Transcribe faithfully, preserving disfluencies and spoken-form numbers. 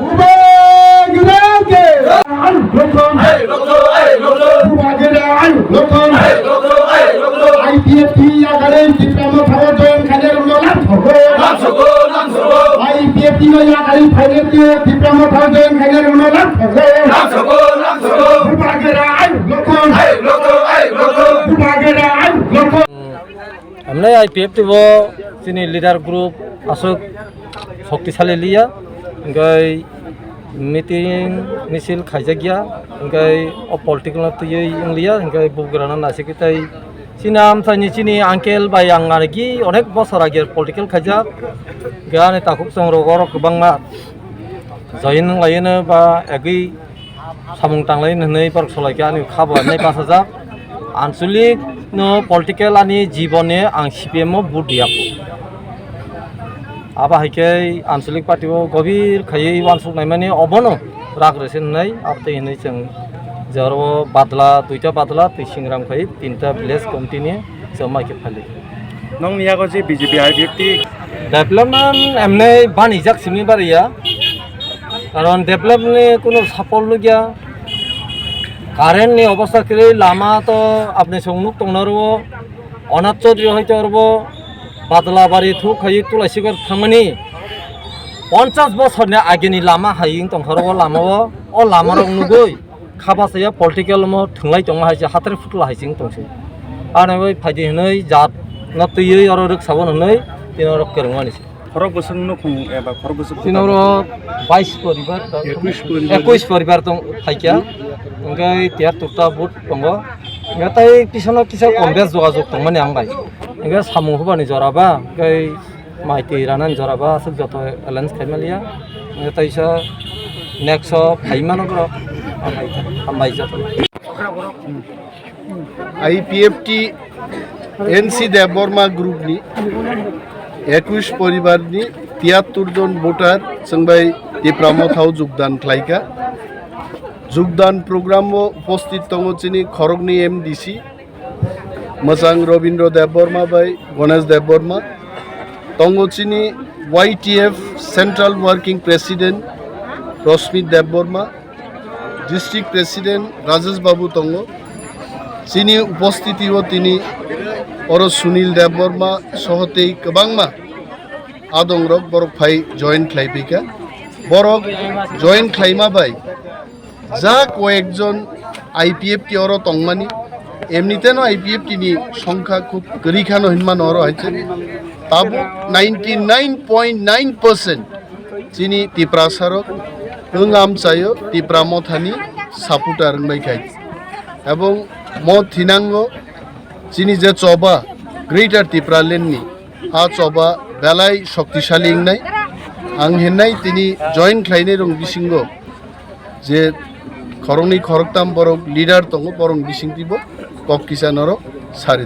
Bubagra ke! Bubagra, I P F T yakarwi Tipra Motha o join khainai rokno lam sogo. I P F T no yakarwi phainai Tipra Motha o join khainai rokno lam sogo. Bubagra, Bubagra, Amle I P F T bo chini leader group aswk shoktisali liya, hwnkhe meeting misil khaijakya, hwnkhe o political no twiwi wngliya, hwnkhe bubagrano naisik tei chini amchaini chini uncle bai ang arigi onek bosor age political khaijak, hwnkhe ani takhuk chongrok oro kwbangma join wnglaino ba agwi samung tanglai hwnwi borok solai khe ani kha bo nai bachajak. Anchalik no political ani jibone ang C P M o vote riya. Abo hai khe Anchalik party o gobir khaiwi uansuk naimani obono rak rwse hwnwi abtwi hwnwi chwng je oro badla, duita badla twi singram khai tinta village committee ni chwng mai khe phailai. Nokni yago je B J P I P F T. Development emne banijak simi bariya. Karon development ni kuno sapol nukya. Current ni obostha kwrwi lama to apni song nuk tongna rwo. Onat Chaudhary hoito orbo Badlabari thuk khai Tulasigar thangmani ponchas bosorni ageni lama hai wng tongkha rwo lama o. O lama rok nugwi. Kha bachaya political omo thwnglai tongma hai se hathar phutla hai se wng tong se. Ano bai phaidi hwnwi jat no twiwi oro rwk sabo hwnwi tini oro kwrwngmani se. Khorok bwswk nukhung eba khorok bwswk. Tini oro bais poribar, Ekwis poribar. Ekwis poribar tong phaikya. Hwnkhe tiyar tukta vote tongo. Hwnkhe tai pisono kisa Congress jogajog tongmani ang bai. Hwnkhe samung hubani jora ba, hwnkhe mai twi ranani jora ba aswk joto alliance khai maliya. Taisa next o phai mano borok. Hambai, hambai joto. I P F T N C Debbarma group ni ekwis poribar ni tiyattur jon voter chwng bai Tipra Motha o jogdan khlaikha. Jogdan program o uposthit tongo chini khoroknwi M D C, Mwchang Robindra Debbarma bai Ganesh Debbarma. Tongo chini Y T F Central Working President Rosmit Debbarma, District President Rajesh Babu tongo. Chini uposthiti o tini oro Sunil Debbarma soho tei kwbangma adongrok borok phai join khlai phaikha. Borok join khlaima bai ja koyekjon I P F T oro tongmani, emniteno I P F T ni songkha khub kwrwi khano hinmano oro hai se. Tabuk ninety nine point nine percent chini Tiprasa rok wng amchaio Tipra Mothani supporter wngbai khai. Ebong mo thinango chini je choba Greater Tipraland ni, a choba belai shoktisali wngnai. Ang hinnai tini join khlainai rong bisingo je khoroknwi khoroktam borok leader tongo, borok bisingtwi bo kok kisa norok sari.